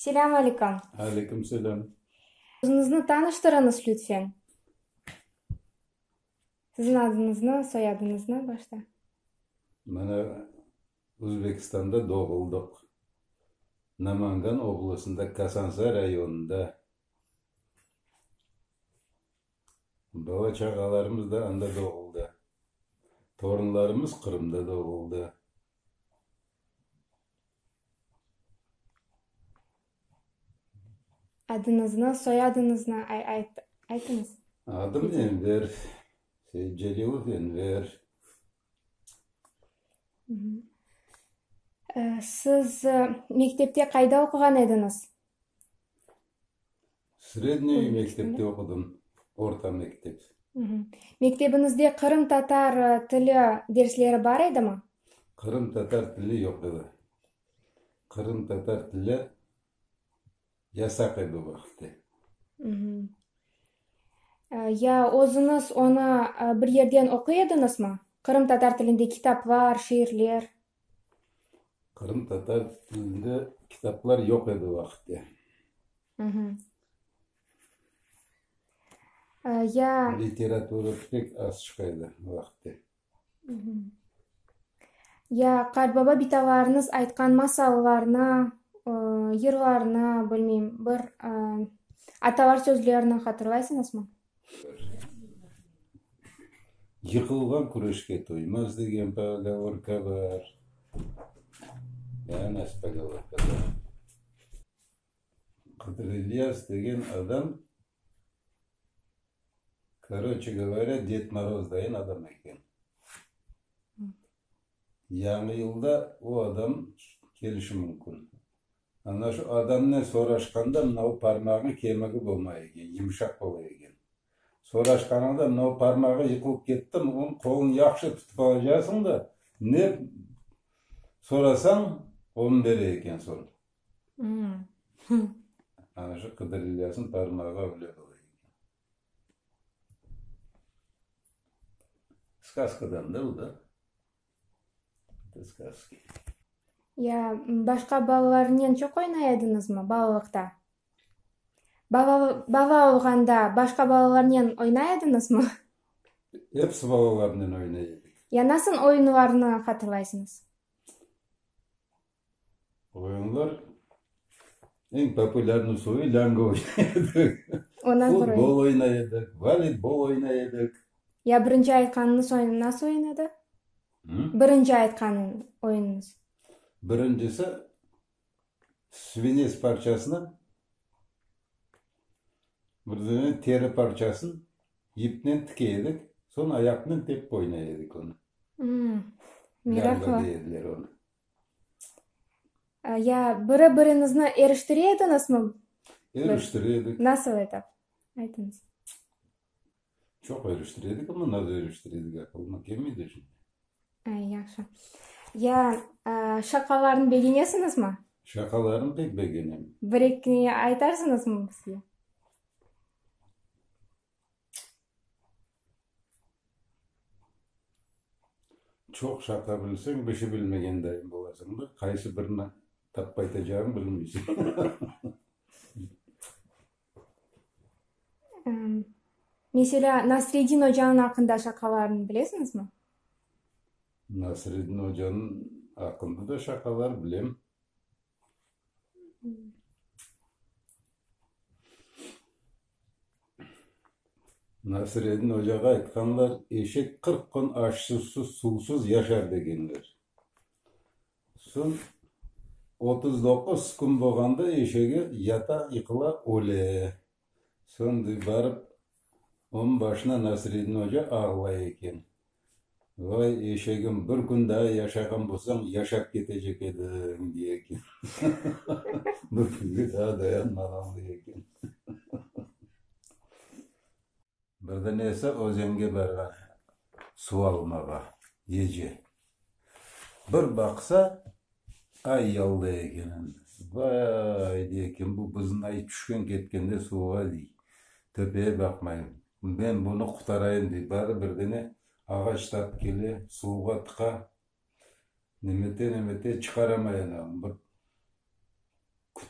Selâm aleyküm. Aleyküm selâm. Özüñizni tanıştırıñız, lütfen. Siziñ adıñıznı, soyadıñıznı başta. Mana, Özbekistanda doğuldıq. Namangan oblastında, Kasansa rayonında. Bala-çağalarımız da anda doğuldı. Torunlarımız Qırımda doğuldı. Adıñıznı, soyadıñıznı aytıñız. Adım Enver, Seyitcelilov Enver. Siz mektepte qayda oquğan ediñiz? Sredniy mektepte oqudım, orta mektep. Mektebiñizde qırımtatar tili dersleri bar edimi? Qırımtatar tili yoq edi. Qırımtatar tili yasaq edi o vaqıtte. Ya özüñiz onı bir yerden oquy ediñizmi? Qırımtatar tilinde kitaplar, şiirler? Qırımtatar tilinde kitaplar yoq edi o vaqıtte. Ya. Literatura pek az çıqa edi o vaqıtte. Ya qartbaba bitalarıñız aytqan masallarnı, yırlarnı, bilmeyim, bir atalar sözlerini hatırlaysıñızmı? Yıqılğan küreşke toymaz degen pogovorka bar. Daa nasıl pogovorka bar? Qıdır İlyas degen adam, koroçe govorâ, Ded Moroz dayın adam eken. Yañı yılda o adam kelişi mümkün. Ana şu adamnen soraşqanda mınavı parmağıñ kemigi bolmay eken, yımşaq bola eken. Soraşqanıñda mınavı parmağı yıqılıp kettimi, onıñ qolun yahşı tutıp alacaqsıñ da, ne sorasañ, onı bere eken soñ. Ana şu Qıdır İlyasnıñ parmağı öyle bola eken. Skazkadan da bu da. Ya başqa balalarnen çoq oynay ediñizmi balalıqta? Bala, bala olğanda başqa balalarnen oynay ediñizmi? Episi balalarnen oynay edik. Ya nasıl oyunlarnı hatırlaysıñız? Oyunlar, eñ populârnıy soyu lânga oynay edik, O nasıl bir oyun? futbol oynay edik, voleybol oynay edik. Ya birinci aytqanıñız oyun nasıl oyun edi? Birinci aytqan oyunıñız. Birincisi, svinets parçasını, bir dane teri parçasını yipnen tike edik, soñ ayaqnen tepip oynay edik onı. Meraqlı. Lânga dey ediler onı. Ya biri-biriñizni eriştire ediñizmi? Eriştire edik. Nasıl etip? Aytıñız. Çoq eriştire edik, amma nasıl eriştire edik, aqılıma kelmey de şimdi. Ay, yahşı. Ya şaqalarnı begenesiñizmi? Şaqalarnı pek begenem. Bir-ekini aytarsıñızmı bizge? Çoq şaqa bilseñ, bir şey bilmegen dayın bolasıñ da, qaysı birini tapıp aytacağıñı bilmeysiñ. Meselâ, Nasreddin ocanıñ aqqında şaqalarnı bilesiñizmi? Nasreddin ocanıñ aqqında da şaqalar bilem. Nasreddin ocağa aytqanlar, eşek 40 kün aşsız, suvsuz yaşar degenler. Soñ 39 kün bolğanda eşegi yata, yıqıla, öle. Soñ, dey, barıp, onıñ başına Nasreddin oca ağlay eken. Vay, eşegim, bir kün daa yaşağan bolsañ, yaşap ketecek ediñ, dey eken. Bir künge daa dayanmağan, dey eken. Bir danesi özenge barğan suv almağa, gece. Bir baqsa, ay yalday eken endi. Vay, dey eken, bu bizim ay tüşken ketkende suvğa, dey, töpeye baqmay. Men bunı qutarayım, dey. Barı bir dane ağaç tapıp kele, suvğa tıqa, nemete-nemete çıqaramay anavını. Bir.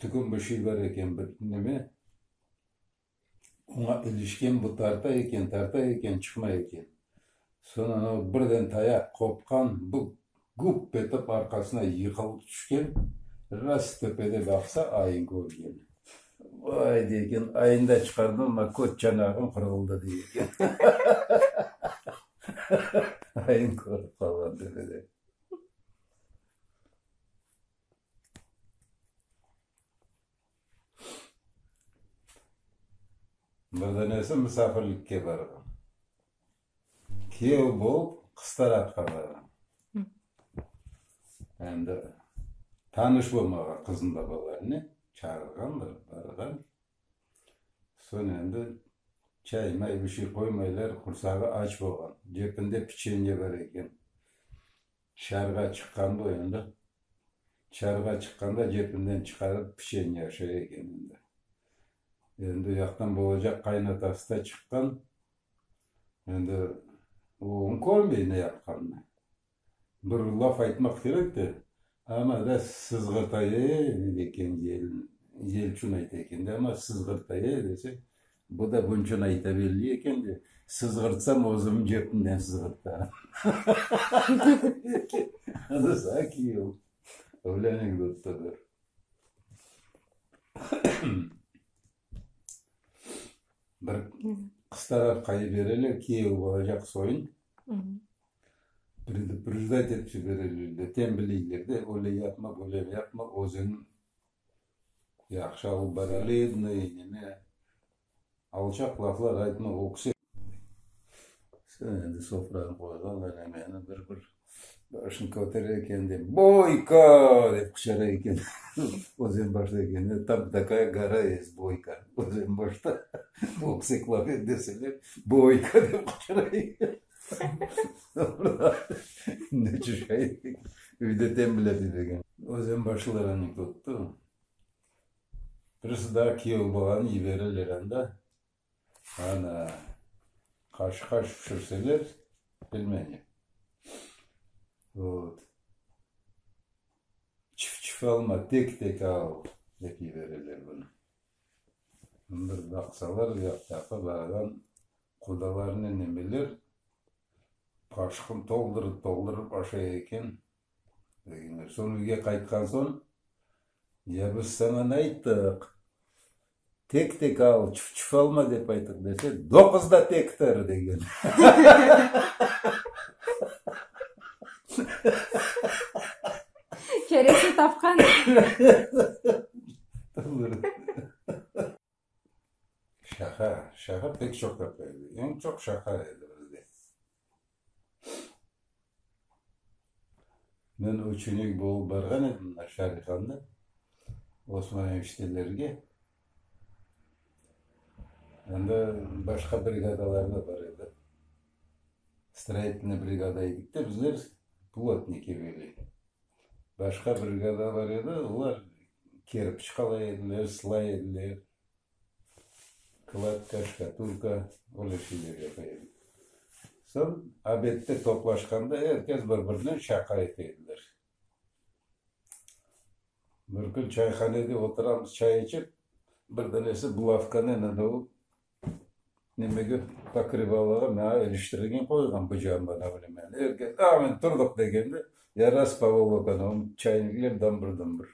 Tütügün bir şey bar eken, bir neme, oña ilişken, bu tarta eken, tarta eken, çıqmay eken. Soñ anavı birden tayaq qopqan, bu gup etip arqasına yıqılıp tüşken, rast töpede baqsa, ayın körgen. Vay, dey eken, ayın da çıqardım, amma köt çanağım qırıldı, dey eken. Ayın körip qalğan töpede. Bir danesi musafirlikke barğan. Kiyev bolıp, qız tarafqa barğan. Endi tanış bolmağa qıznıñ babalarınen çağırğanlar, barğan. Soñ endi çay-may bir şey qoymaylar, qursağı aç bolğan. Cepinde piçenye bar eken. Tışarığa çıqqan bu endi. Tışarığa çıqqanda cepinden çıqarıp piçenye aşay eken endi. Endi o yaqtan bolacaq qaynatası da çıqqan. Endi oğlum körmey ne yapqanını. Bir laf aytmaq kerek de, amma da sızğırta ey, dey eken yel, yelçün ayta eken de, amma sızğırta ey dese, bu da bunçün ayta belli eken de, sızğırtsam özüm cepimden sızğırtam. Ana saña kiyev. Öyle anekdot da bar. Bir qız tarafqa yibereler, kiyev olacaq soyun. Preduprejdat etip yibereler de, tenbileyler de, öyle yapma, böyle yapma, özüñ yahşı alıp bar, vrednıy, neme, alçaq laflar aytma, öksek. Sen endi sofranı qoyğanlar, nemeni bir-bir başını kötere eken de, Boyko! dep qıçıra eken. Özenbaşta ekende, tam takaya gora est, Boyka, Özenbaşta. Öksek laf et deseler, Boyko! dep qıçıra eken. Ne çeşit, üyde tenbilep yibergen. Özenbaşlılar anekdottı. Birisi daa kiyev balanı yibereler anda. Ana, qaş-qaş pişirseler, pelmeni. Vot. Çift-çift alma, tek-tek al, dep yibereler bunı. Bir baqsalar, uyaqtaqı balaban qudalarnen nemeler qaşıqnı toldurıp-toldurıp aşay eken. Degenler. Soñ üyge qaytqan soñ, Ya biz saña ne ayttıq? Tek-tek al, çuf-çuf alma dep ayttıq, dese, Doquz da tektir, degen. Çaresini tapqan. Şaqa, şaqa pek çoq yapa edi. Eñ çoq şaqa edi bizde. Men uçenik bolıp barğan edim mına Şarihanda, Osman eniştelerge. Anda başqa brigadalar da bar edi. Stroitelnıy brigada edik de bizler, plotniki bili. Başqa brigada bar edi, olar kerpiç qalay ediler, sılay ediler, kladka, şkatulka, öyle şeyler yapa edi. Soñ obedte toplaşqanda er kes bir-birinen şaqa ete ediler. Bir kün çayhanede oturamız çay içip, bir danesi bulavkanen anavı Nemege, pokrivalağa maña iliştirgen qoyğan bıcağım bana bile meni. Er kes, a, men turdıq degende, ya rast povolokanı, çaynikler dambır-dumbır.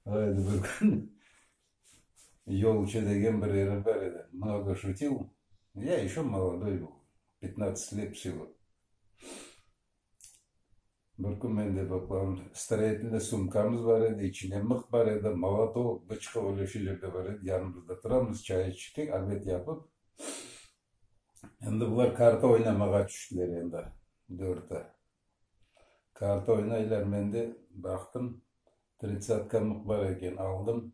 Aydı bir kün yolçı degen bir eri bar edi, mnogo şutil, ya eşö molodoy byl, petnadtsat let vsego. Bir kün men de baqlam, stroitelnıy sumkamız bar edi, içinde mıq bar edi, molotok, bıçqı, öyle şeyler de bar edi, yanımızda turamız, çay içtik, obed yapıp. Endi bular karta oynamağa tüştiler endi, dörtü. Karta oynaylar, men de baqtım, tritsatka mıq bar eken, aldım.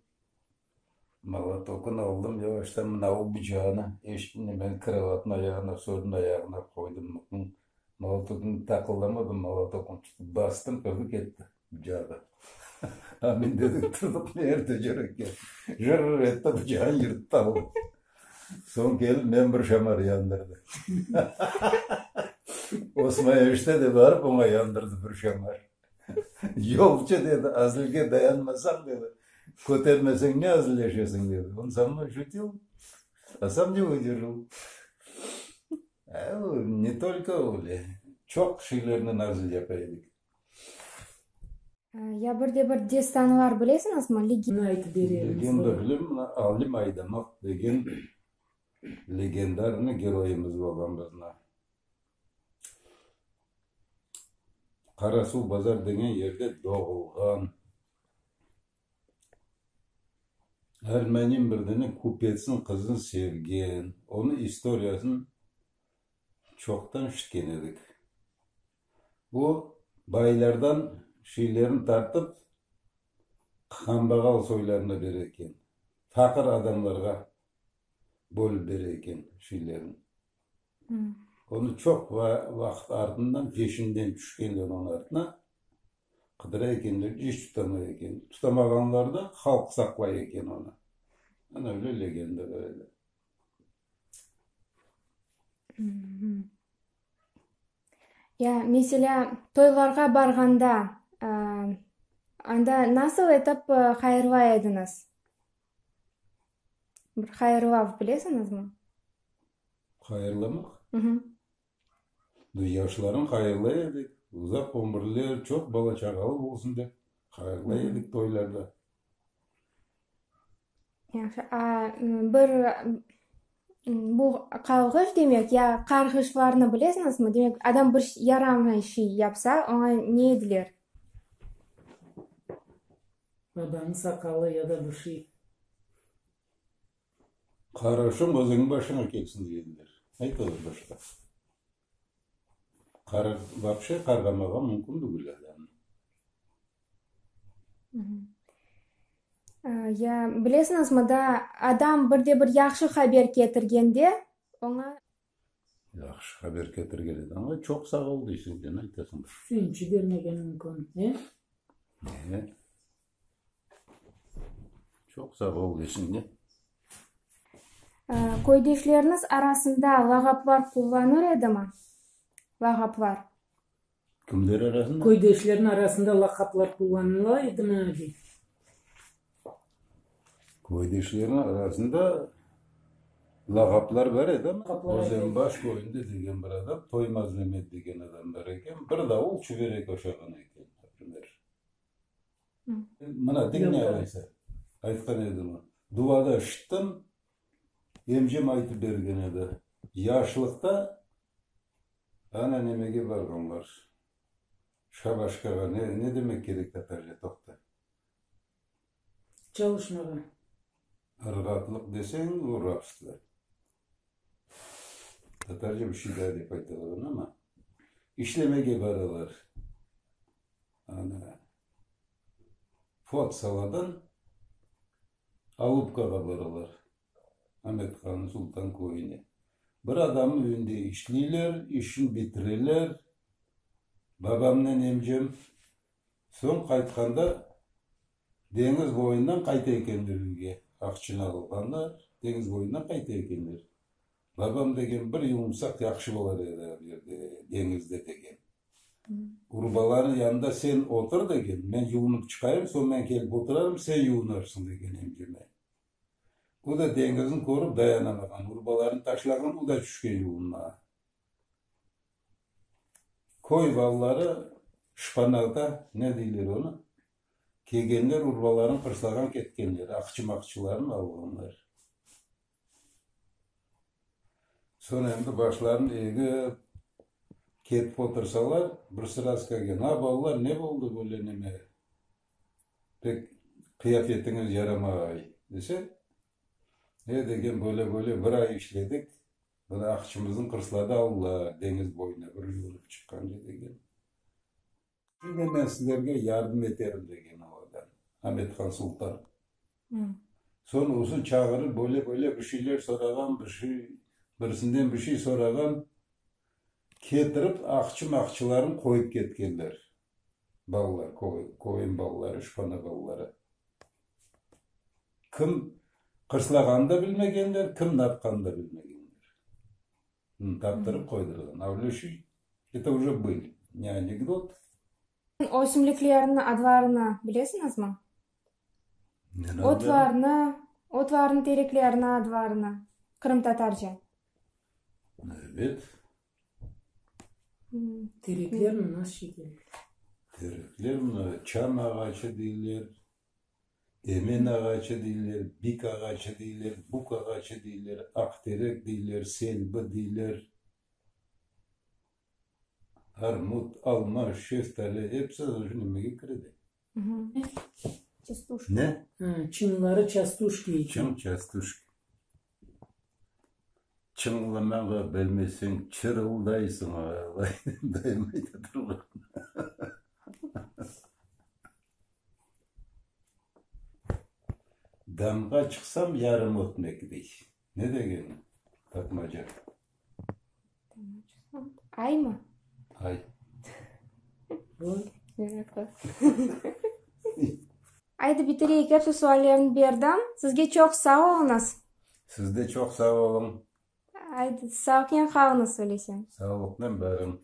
Molotoknı aldım yavaştan, mınavı bıcağını nemeni krovatnıñ ayağına, stolnıñ ayağına qoydım. Molotoknı taqıldamadım, molotoknı tutıp bastım, turdı ketti bıcağı. A men dedim, turdıq ne yerde cür eken. Jır etti, bıcağını yırttı aldı. Soñ kelip men bir şamar yandırdı. Osman enişte de barıp oña yandırdı bir şamar. Yolcu, dedi, azilge dayanmasañ, dedi, kötermeseñ ne azilleşesiñ, dedi. On so mnoy şutil, a sam ne vıdержал. Ne tolko öyle, çoq şeylernen azil yapa edik. Ya bir de bir destanlar bilesiñizmi? Bunı aytıp berermiz. Legenda bilem, mına Alim Aydamaq degen legendarnıy geroyımız bolğan bizni. Qarasuvbazar degen yerde doğulğan. Ermenin bir dene kupetsniñ qızın sevgen. Onıñ istoriyasın çoqtan işitken edik. O, baylardan şeylerini tartıp, qambağal soylarına bere eken. Faqır adamlarğa bölüp bere eken şeylerini. Onı çoq vaqıt artından, peşinden tüşkenler onıñ artına, qıdıra ekenler, iç tutamay eken. Tutamağanlar da halq saqlay eken onı. Ana öyle legenda bar edi. Ya, meselâ, toylarğa barğanda, anda nasıl etip hayırlay ediñiz? Bir hayırlav bilesiñizmi? Hayırlamaq? Yaşlarnı hayırlay edik, uzaq ömürler, çoq bala-çağalı olsun dep hayırlay edik toylarda. Yahşı. A, bir bu qalğış demek, ya qarğışlarnı bilesiñizmi? Demek, adam bir yaramay şey yapsa, oña ne ediler? Babanıñ saqalı ya da bir şey. Qarğışıñ özüñniñ başıña kelsin dediler. Aytalar başta. Qar, vapşe qarğamağa mümkün degil adamnı. Ya, bilesiñizmi da, adam bir de bir yahşı haber ketirgende, oña. Yahşı haber ketirgen adamğa çoq sağ ol deysiñ, ne aytasıñ? Suyunçı bermege mümkün, e? E. Çoq sağ ol deysiñ de. Köydeşleriñiz arasında lağaplar qullanır edimi? Lağaplar. Kimler arasında? Köydeşlerniñ arasında laqaplar qullanıla edimi, abi? Köydeşlerniñ arasında lağaplar bar edi amma. Özenbaş köyünde degen bir adam, Toymaz Memet degen adam bar eken, bir davul çüberek oşağan eken, naprimer. Mına, diñle öyleyse, aytqan edim o. Duvada işittim, emcem aytıp bergen edi. Yaşlıqta ana nemege barğanlar, şabaşkağa, ne, ne demek kerek tatarca, toqta. Çalışmağa. Irğatlıq deseñ, o rabstvo. Tatarca bir şey daa dep aytalar onı, amma işlemege baralar. Ana, Fotsaladan Alupkağa baralar, Amethan Sultan köyüne. Bir adamnıñ üyünde işleyler, işin bitireler, babamnen emcem. Soñ qaytqanda deñiz boyundan qayta ekenler üyge, aqçını alğanlar, deñiz boyundan qayta ekenler. Babam degen, bir yuvunsak yahşı bolar edi o yerde, deñizde degen. Urbalarnıñ yanında sen otur degen, men yuvunıp çıqayım, soñ men kelip oturarım, sen yuvunarsıñ degen emceme. O da deñizni körip dayanamağan, urbalarını taşlağan, o da tüşken yuvunmağa. Köy balaları şpanada, ne deyler onı, kelgenler, urbalarını qırslağan ketkenler, aqçı-maqçılarını alğanlar. Soñ endi başlarını egip, ketip otursalar, bir sırası kelgen, A, balalar, ne boldı böyle neme, pek qıyafetiñiz yaramay, dese, E, degen, böyle-böyle bir ay işledik, mına aqçımıznı qırsladı Alla, deñiz boyuna bir yuvunıp çıqqance, degen. Şimdi men sizlerge yardım eterim, degen o adam, Amethan Sultan. Soñ özün çağırıp, böyle-böyle bir şeyler sorağan, bir şey, birisinden bir şey sorağan, ketirip aqçı-maqçılarını qoyıp ketkenler, balalar, köyün balaları, işhana balaları. Kim qırslağanını da bilmegenler, kim napqanını da bilmegenler. Taptırıp qoydurğan. A öyle şey, eto uje bıl, ne anekdot. Ösümliklerniñ adlarını bilesiñizmi? Otlarnı, otlarnıñ, tereklerniñ adlarını qırımtatarca. Ebet. Tereklerni nasıl şekil? Terekler mına çam ağaçı deyler, emen ağaçı deyler, bik ağaçı deyler, buk ağaçı deyler, aq terek deyler, selbi deyler. Armut, alma, şeftali, episi şu nimege kiredi. Çastuşka. Ne? Çıñları çastuşki eken. Çıñ çastuşki. Çıñlamağa bilmeseñ, çırıldaysıñ, alay dayım ayta turğan. Damğa çıqsam, yarım ötmek, dey. Ne degeni, tapmaca? Aymı? Ay. Meraqlı. Aydı bitireyik, episi suallerni berdim. Sizge çoq sağ oluñız. Siz de çoq sağ oluñ. Aydı, sağlıqnen qalıñız, öyleyse. Sağlıqnen barıñ.